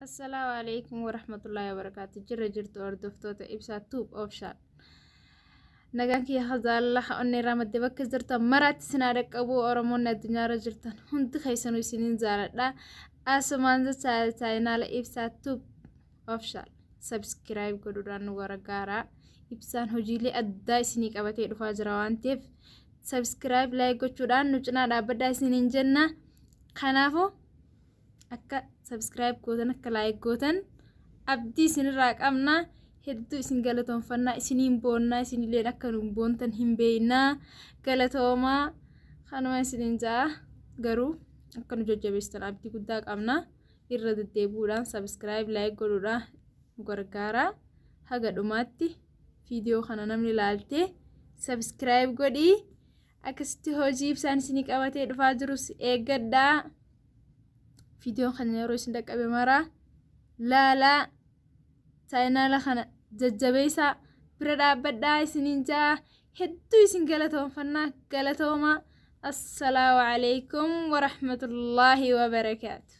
Assalaamu alaikum warahmatullaahi wabarakaatu. Jirra jirtu hordoftoota Ibsaa Tube Official. Nagaan kiyya hazaalla onnee irraa madde bakka jirtan maraatti isin haa dhaqqabu. Oromoonni addunyaarra jirtan hundi keessanuu isiniin jaaladha. Asumaan jecha chaayinaala Ibsaa Tube Official subscribe godhuudhaan nu gargaara. Ibsaan hojiilee addaa isinii qabatee dhufaa jira waan ta'eef subscribe like gochuudhaan nu cinaa dhaabbadhaa isiniin jenna. Kanaafuu akka subscribe gootan, akka like gootan abdii isinirraa qabna. Hedduu isin galatoonfannaa, isiniin boonnaa, isinilleen akka nu boontan hin beeynaa. Galatoomaa, kanuma isiniin ja'a. Garuu akka nu jajjabeessitan abdii guddaa qabna. Irra deddeebi'uudhaan subscribe like godhuudhaan nu gargaara. Haga dhumaatti viidiyoo kana namni ilaalte subscribe godhii, akkasitti hojii Ibsaan isinii qabatee dhufaa jirus eeggadhaa. Viidiyoon kana yeroo isin dhaqqabe maraa laalaa, chaayinaala kana jajjabeessaa, bira dhaabbadhaa isiniin ja'a. Hedduu isin galatoonfannaa, galatoomaa. Assalaamu alaikum warahmatullaahi wabarakaatu.